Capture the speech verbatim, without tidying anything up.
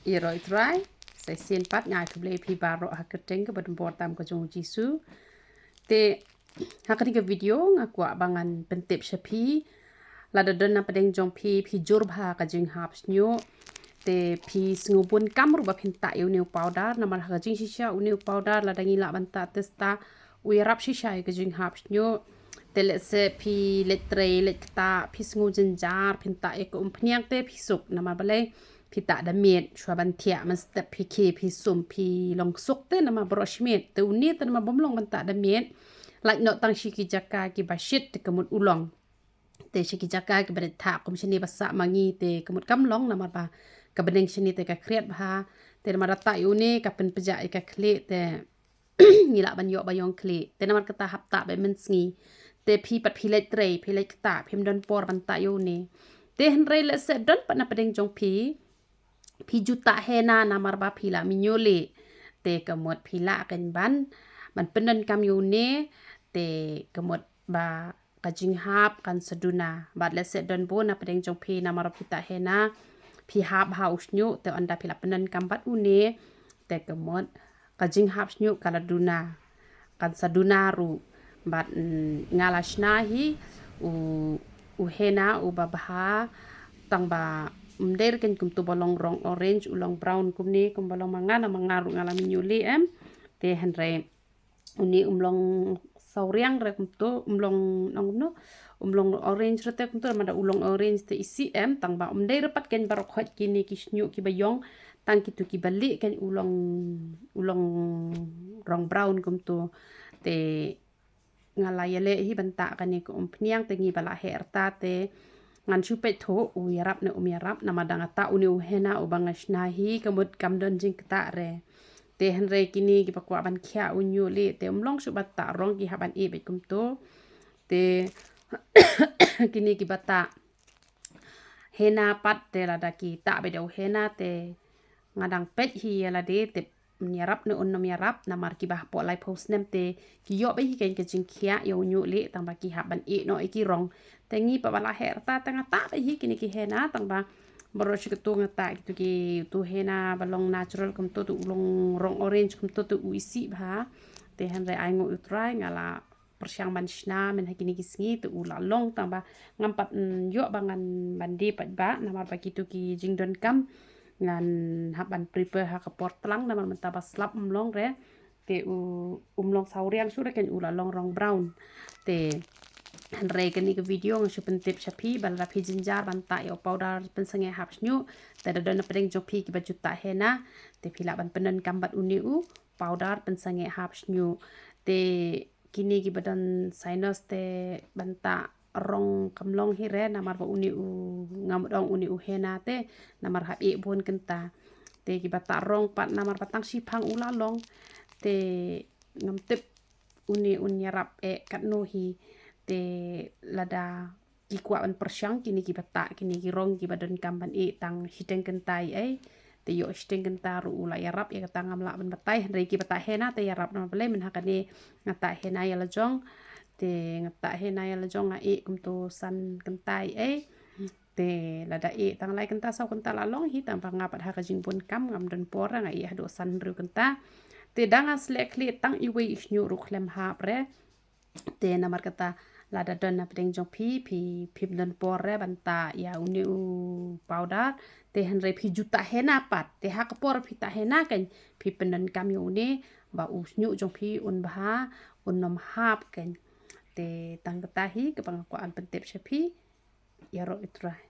Ïaroh Trai, sa shisien pat nga ai khublei phi baroh ha ka kyrteng kaba donbor tam ka jong u Jisu. Te ha kane ka video nga kwah ba ngan pyntip sha phi. Lada don na pdeng jong phi, phi jur bha ka jinghap shñiuh. Te phi sngew bun kam ruh ba phin tah ïa une u powder, namar ha ka jingshisha une u powder lada ngi lah ban tah te sa u ïarap shisha ïa ka jinghap shñiuh. Te lehse phi leit trei, leit ktah, phi sngew jynjar, phin tah ïa ka umphniang te phi suk, namar balei phi tah da miet, shuwa ban thiah mynstep phi khie, phi sum, phi long suk te namar baroh shi miet. Te une te namar bym long ban tah da miet, lait noh tang shi ki jaka kiba shit te ka mut u long. Te shi ki jaka kiba rit thah kum shane ba sah ma ngi te ka mut kam long namar ba ka bneng shane te ka khriat bha. Te namar da tah ïa une ka pynpjah ïa ka khlieh te ngi lah ban ïoh ba ïong khlieh. Te namar kata hap tah beit mynsngi. Te phi pat phi leit trei, phi leit ktah, phim don por ban tah ïa une. Te hynrei lehse don pat na pdeng jong phi, phi ju tah henna namar ba phi la mynñiuh lieh. Te ka mut phi lah kein ban, ban pyndonkam ïa une, te ka mut ba ka jinghap kan sa duna. Bad lehse don bun na pdeng jong phi namar ba phi tah henna, phi hap ha u shñiuh, te ynda phi la pyndonkam bad une, te ka mut ka jinghap shñiuh ka la duna, kan sa duna ruh. Bad, mm, nga la shna hi u, u henna uba bha, tang ba ym dei re kein kumto ba long rong orange, u long brown kumne, kumba long ma nga, namar nga ruh nga la mynñiuh lieh em. Te hynrei une um long sauriang re kumto, um long nong kumno, um long orange re te kumto, namar da u long orange te isih em, tang ba ym dei re pat kein baroh khoit kine ki shñiuh kiba ïong, tang kito kiba lieh kein u long, u long rong brown kumto. Te nga la ïaleh hi ban tah kane ka umphniang, te ngi ba la heh rta te ngan shu peit thuh u ïarap ne um ïarap, namar da nga tah une u henna uba nga shna hi ka mut kam don jingktah re. Te hynrei kine kiba kwah ban khiah u ñiuh lieh te um long shuh ba tah rong, ki hap ban ïeh beit kumto. Te kine kiba tah henna pat te lada ki tah beit da u henna te nga dang peit hi ïa lade te un ïarap ne un ym ïarap, namar kiba hapoh laiphew snem te ki ïoh beit hi kein ka jingkhiah ïa u ñiuh lieh tang ba ki hap ban ïeh noh ïa ki rong. Te ngi pat ba la heh rta te nga tah beit hi kine ki henna tang ba baroh shi kato nga tah kito kito henna ba long natural kumto te u long rong orange kumto te u isih bha. Te hynrei ai nguh ïa u Trai nga la pyrshang ban shna mynha kine ki sngi te u la long tang ba ngam pat, mm, ïoh ba ngan ban die paidbah namar ba kito ki jingdonkam ngan hap ban prepare ha ka por tlang namar mynta ba slap um long re. Te u, um long sauriang shuh re kein u la long rong brown. Te hynrei kane ka video nga shu pyntip sha phi ba lada phi jynjar ban tah ïa u powder pynsangeh hap shñiuh, te da don na pdeng jong phi kiba ju tah henna, te phi lah ban pyndonkam bad une u powder pynsangeh hap shñiuh. Te kine kiba don sinus te ban tah rong kam long hi re namar ba une u, ngam ong une u henna te namar hap ïeh bun kynta. Te kiba tah rong pat namar ba tang shiphang u la long te ngam tip une un ïarap eh katno hi. Te lada ki kwah ban pyrshang kine kiba tah kine ki rong kiba donkam ban ïeh tang shiteng kynta ei, te ïoh shiteng kynta ruh u la ïarap ïa kata ngam lah ban batai. Hynrei kiba tah henna te ïarap namar balei mynha kane nga tah henna ïa la jong. Te nga tah henna ïa la jong nga ïeh kumto san kynta ei. Te lada ïeh tang lai kynta saw kynta la long hi tang ba nga pat ha ka jingbun kam ngam don por, nga ïeh haduh san hynriew kynta. Te da nga sleh khlieh tang iwei i shñiuh ruh khlem hap re. Te namar kata lada don na pdeng jong phi, phi, phim don por re ban tah ïa une u powder. Te hynrei phi ju tah henna pat. Te ha ka por phi tah henna kein phi pyndonkam ïa une ba u shñiuh jong phi un bha, un ym hap kein. Te tang kata hi kaba nga kwah ban pyntip sha phi. Ïaroh ïa u Trai.